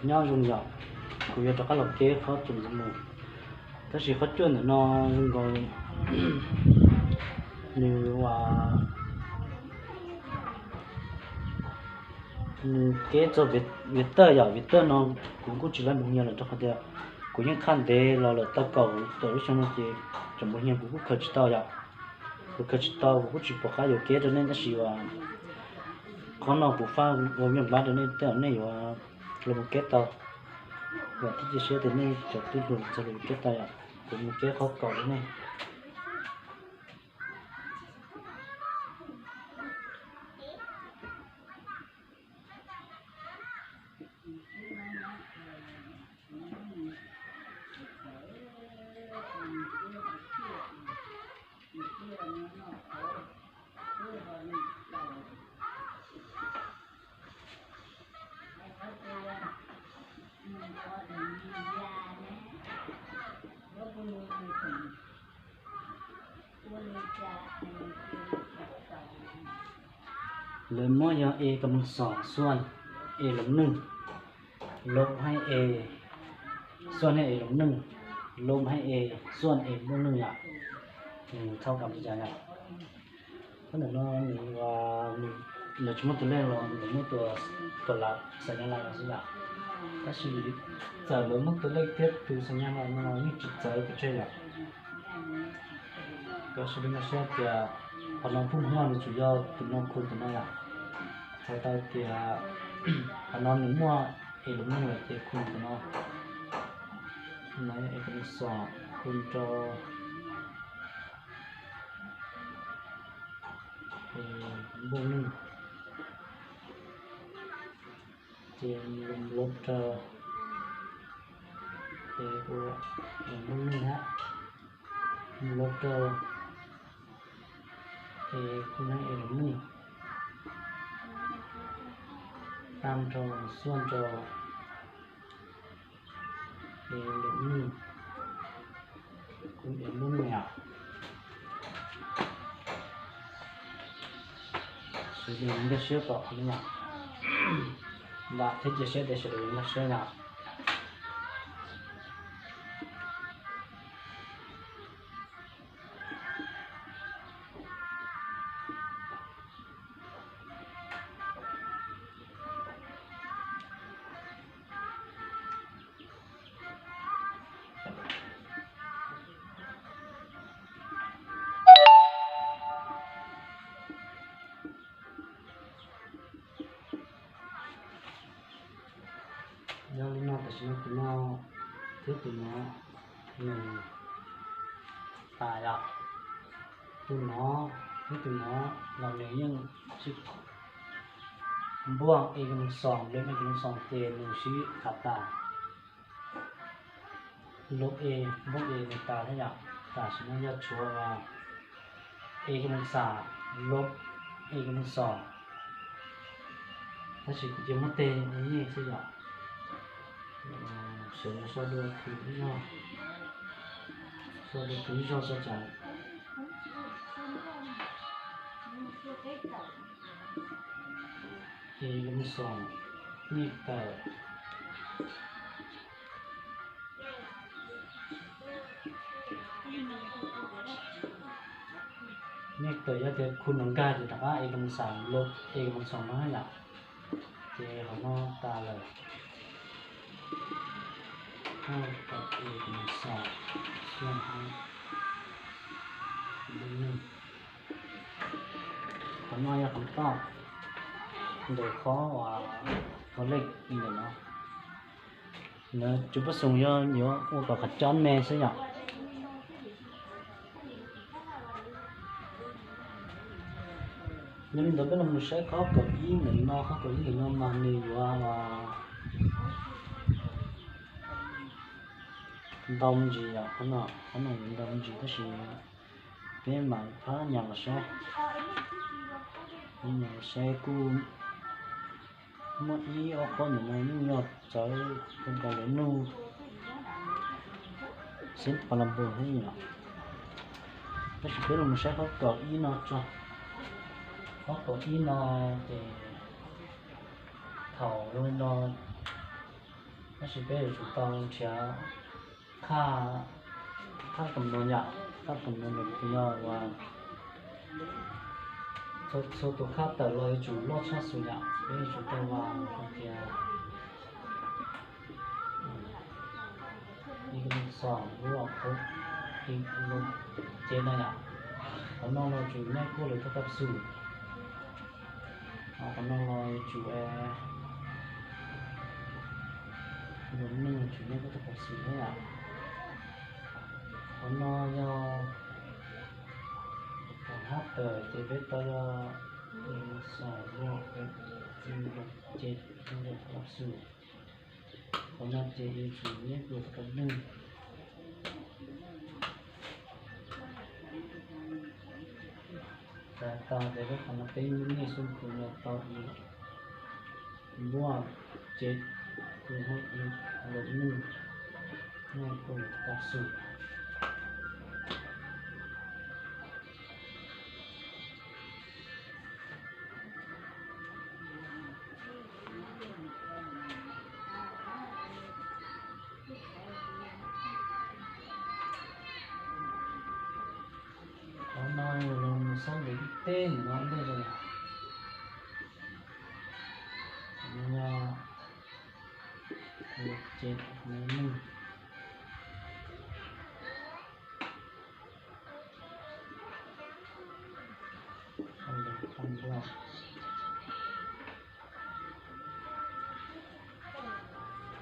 Nyob zoo yom, kuv yuav rov qab los keb qhob txuas ntxiv mus. Tab sis qhob cuaj ntawm no zoo nkaus nws ua, nws keb txog viav tawj yom, viav tawj no kuv kuj tsis laib mus nyias lawm rau qhov tias kuv yeej qhaj ntev los lawm tau kaum tawm lub xyoo no ces tseem mus nyias kuv kuj khaws tsis tau yom. Kuv khaws tsis tau kuv kuj tsis pom qab yuav keb rau nej tab sis uas qhov no kuv faj ua vij npab rau nej tej zaum nej yuav los mus keb tau. Vam thiab cia siab tias nej cov tub hluas txog los yuav keb tau yom. Kuv mus keb qhob kaum rau nej. Lawv muab yog e kom xoom xuaj e loos nwj, lub hais e xuaj hais e loos nwj, lub hais e xuaj e loos nwj yom. Nws thauj kam li cas yom. Qhov ntawm no nws, lawv tsis muaj tus lej los nws muaj tus, tus lam xas nyas laj no xwb yom. Tab sis txawm lawv muaj tus lej thiab tus xas nyas laj no yeej tsis txawv pes tsawg yom. Koj sawv daws nkag siab tias qhov no phooj ywg nws tsuas yog tus no khu tus no yom. Txhais tau tias qhov no nws muaj e loos nwj lawm ces khu tus no. No es kom xoom khu rau npauj nwj, ces lub rau, ces ua npauj nwj hab, lub rau, es khu nab es loos nwj, tam rau xuaj rau es loos nwj, khu es loos nwj yom. Sawv daws nkag siab tom qhov no yom. Vam thiab cia siab tias sawv daws nkag siab yom. Yog li no tam sim no tus no thiab tus no nws tas yom. Tus no thiab tus no los nws yeej sib npuaj e kom xoom, lub e kom xoom ces nws sib khav tas. Lub e, npuaj e nws tas thiab yom. Tam sim no yog tshuav e kom xam, lub e kom xoom. Tab sis kuv cia muab teg ua nyej xwb yom. Sawv daws so dua khwv ib zaug, so dua khwv ib zaug so tsav. E kom xoom, nyej tawm. Nyej tawm yog tias khu no nkag ces rov qab e kom xam, lub e kom xoom no yom. Ces qhov no tas lawm. Qhov no yog qhov toj ntawm qhov, qhov lej ntawm no. Lawv cov paj xoom yog yuav ua kom qhov cob me xwb yom. Yog li ntawd peb los mus saib qhov kaum ib ntawm no, qhov kaum ib ntawm no mas nws yuav ntau me ntsis yom, qhov no, qhov no yuav ntau me ntsis tab sis peb mam phab nyas los saib. Nyas los saib kuj muaj ib ob qhov ntawm no yeej yog txawv ua nkaus lawv nuj xeeb Kuala Lumpur thiab yom. Tab sis peb los mus saib qhov kaum ib no tso. Qhov kaum ib no ces thaum zoo li no Tab sis peb yuav tsum tau nrhiav khaj, khaj kam no yom, khaj kam no los tus yog uas txhua tus khaj tawm los yuav tsum loj tshaj xus yom, peb yuav tsum tau uas hais tias ib lub xos lub, ib lub ceb no yom. Qhov no los tsum nyob kuaj lawm tau tau xus. Qhov no los yuav tsum, lus neej tsum nyob kuaj tau tau xus thiab yom. Qhov no yog hab tawm ces peb tau yog xos lub, ib lub ceb tau tau xus. Qhov no ces yuav tsum nyob kuaj tau tau neej. Tag tag ces lub qhov no peb lub nej xub pus no tau ib npuaj ceb, kuj ib lub neej, nej kuj yuav tau xus. Qhov no yog los mus xab lus ib teg ntawm no ntej rau yom. Qhov no yog lub ceb, lub neej. Nws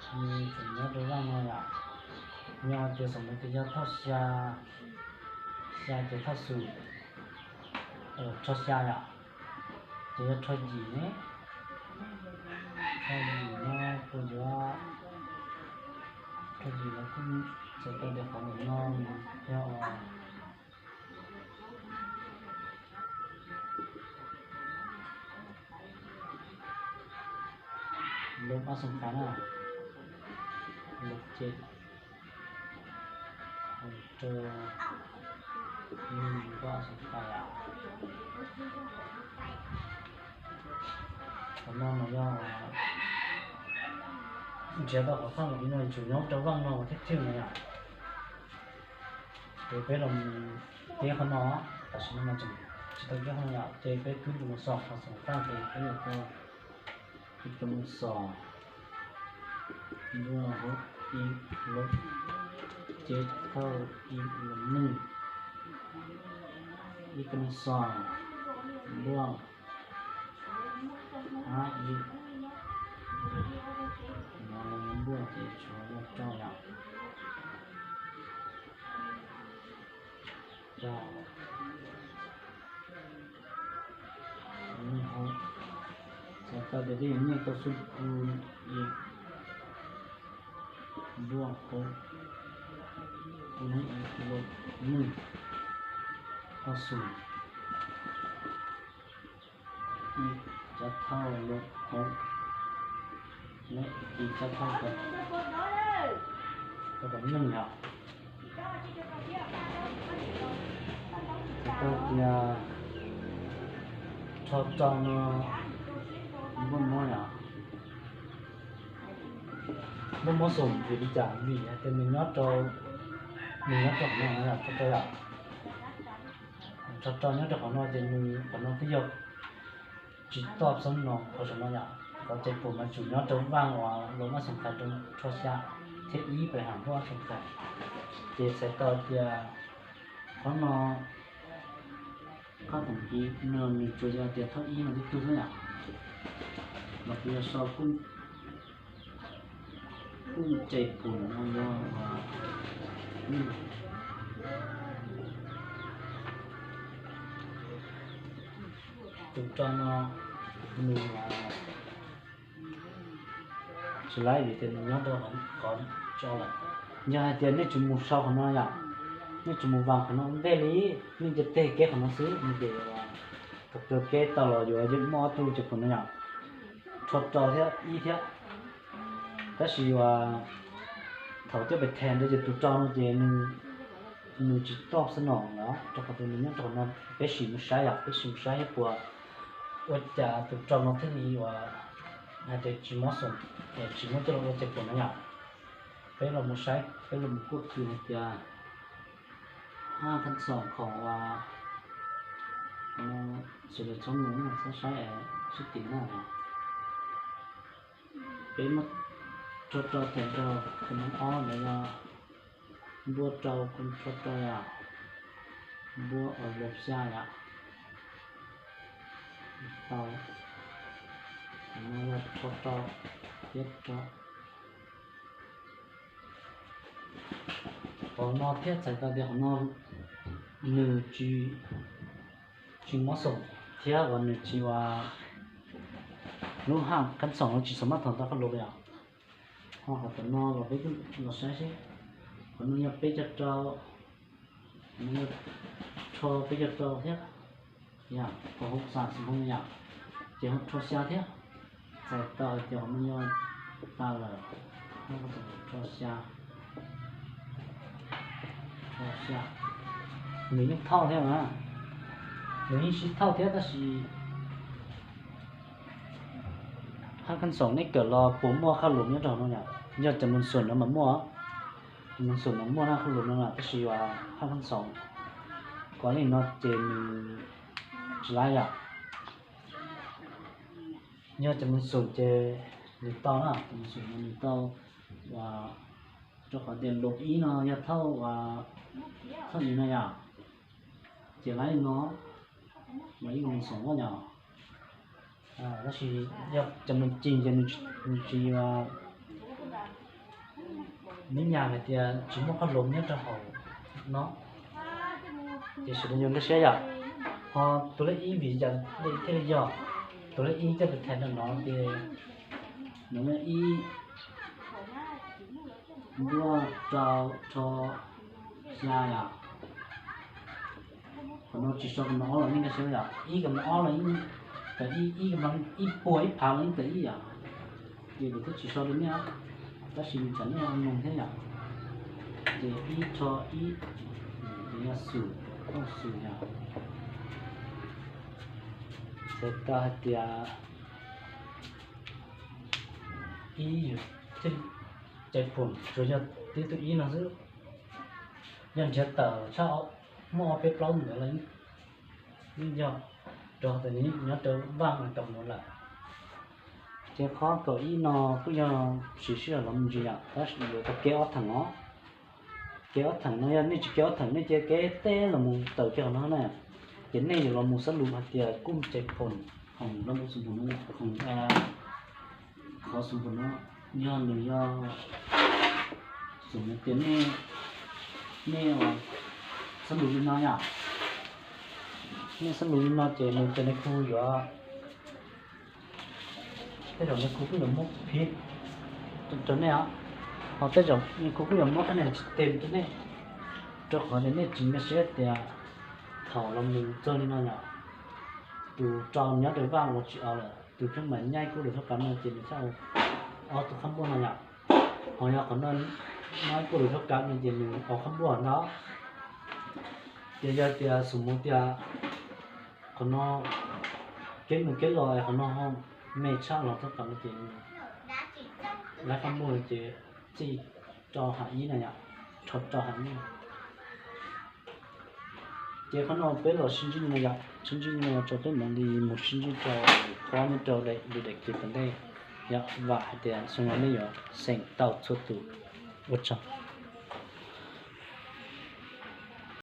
tseem nyob rau vaj no yom. Yog tias xam mus tias yog thauj xya, xya ces thauj xus, rho xya yom, ces yog rho yim ne. Rho yim no kuj yuav, rho yim no kuj txhais tau tias qhov ntawm no nws yog lub ob xoom qhais na, lub ceb, rau lub ob xoom qhais yom. Qhov no mas yog nrhiav tau qhov khaj no tsum nyob rau vaj no thiab thiaj no yom. Ces peb los teb qhov no, tam sim no mas tseem tsis tau teb qhov no yom, ces peb kwb tus mus xos qhov xoom qhais ces peb yuav tau ib tus mus xos npuaj hauv ib lub ceb thauj ib lub neej, ib tus mus xos npuaj hab ib, no npuaj ces tshuav loj rau yom. Txhais tau tias peb yuav nyiaj tau xub pus ib npuaj hauv ib lub neej, ob xus, ib cov thauj lub hauv, ib cov thauj rau kom neej yom. Txhais tau tias rho rau no npuaj mob yom. Npuaj mob xum vim li cas? Vim hais tias nws nyob rau, nws nyob rau qhov no yom, rho rau yom. Rho rau nyob rau qhov no ces nws qhov no twb yog tsis toj xab no, qhov saum no yom. Qhov ceg pum mas tsum nyob rau vaj uas los mab xoom qhais rau rho xya thiab ib pem ham npuaj xoom qhais. Ces txhais tau tias qhov no khaj toom kiv no nws tsuas yog tias thauj ib no tib tug xwb yom. Los puas yog sau kuj ceg pum no yog tus rau no nws tsis laib vim tias nws nyob rau qhov tso lawm. Yog hais tias nej tsis mus sau qhov no yom, nej tsis mus vas qhov no ntej li, nej nce teg keb qhov no xwb no ces thaum kawg keb tau los yuav yeej muaj ob tug ceg pum no yom, rho rau thiab ib thiab. Tab sis uas thaum coj pem them ntawd ces tus rau no ces nws tsis toj xab no lawm, rau qhov tias nws nyob rau qhov no. Peb sim mus saib yom, peb sim mus saib thiab puas ua cas tus rau no thiaj li uas hais tias tsis mob xoom, tsis muab coj los ua ceg pum no yom. Peb los mus saib, peb los mus kuaj kws hais tias haj khav xoom khoom uas sawv daws txhob mus no txhob saib es sib tim na. Peb muab rho rau thaum rau tus noob ob ntawd yog npuaj rau, rho rau yom, npuaj uas lub xya yom. Tau, no yog rho rau thiab rau. Qhov no thiab txhais tau tias qhov no nws tsis, tsis mob xoom thiab uas nws tsis ua, lub haj khav xoom no tsis xav mab thoom tau qhov lus yom. Ho qhov tom no los peb kuj los saib seb, qhov no yog peb caug rau, qhov no yog rho peb caug rau thiab, yog qhov hauv xam xis hoo yom, ces ho rho xya thiab. Txhais tau hais tias qhov no yog tas lawm, rho xya, rho xya. Nws yeej thauj thiab na, nws yeej sib thauj thiab tab sis haj khav xoom nej kawm los puas muaj qhov lus nyob rau no yom? Yog cov mus xoom no mas muaj, mus xoom no muaj na qhov lus no na, tab sis uas haj khav xoom kov li no ces nws tsis laib yom. Yog cov mus xoom ces nws tau na, cov mus xoom no nws tau, uas rau qhov tias lus ib no yog thauj, thauj ib no yom, ces laib li no, mas ib mus xoom na yom. Tab sis yog cov mus cim ces nws tsis, nws tsis, nws nyam hais tias tsis muaj qhov lus nyob rau hauv no, ces sawv daws yuav nkag siab yom. Ho tus lej ib vim yam li thiaj li yog, tus lej ib coj tus thais rau no ces nws lej ib npuaj rau rho xya yom. Qhov no tsis so qhov no ob los yeej nkag siab yom, ib qhov no ob los yeej, ib, ib qhov no ib puas ib phav los yeej tawm ib yom. Ces kuv twb tsis so rau nej, tab sis nws tsam nej mloog thiab yom. Ces ib rho ib, ces yog xum, thooj xum yom. Txhais tau hais tias ib yus thiaj li cais phoom tsuas yog tib tug ib no xwb. Yog nrhiav tawm tshaj muaj ob peb plaub ntawd los yeej yog, rau qhov tias nws nyob rau vaj kaum no lawm. Ces qhov kaum ib no kuj yog siv sij hawm los mus ntsis yom, tab sis yuav tau kev ob theem os. Kev ob theem no yog nej tsis kev ob theem nej cia kev teb los mus tawm kiag qhov no na, ces nej yuav los mus xab lus hais tias kuj cais phoom, khoom los mus xum phoom no, khoom, qhov xum phoom no yog nws yog xum tias nej, nej xab lus li no yom. Nej xab lus li no ces nws cov nej kuj yuav, tej zaum nej kuj kuj yuav muab phiv rau nej os, ho tej zaum nej kuj kuj yuav muab qhab nis tsis tes rau nej, rau qhov tias nej tsis nkag siab tias thaum los mus txog li no yom, tus rau nyob rau vaj ua tsis o lawm, tus pheej mam nyaib kuj lus thab kav no ces nws txhaj ua ob tug qhab npuaj no yom. Ho yog qhov no nyaib kuj lus thab kav no ces nws ua qhab npuaj ntag. Ces yog tias xum mus tias qhov no kev mus kev los qhov no ho me tshaj los thab kav no ces nws laib qhab npuaj no ces txij rau ha ib na yom, rho rau ha ib. Ces qhov no peb los sib ntsib no yom, sib ntsib no rau peb mam li mus sib ntsib rau qhov nyob rau daim, daim kis tom ntej. Yog vam hais tias xyoo no nej yuav xeem tau txhua tus. Ua tsaug.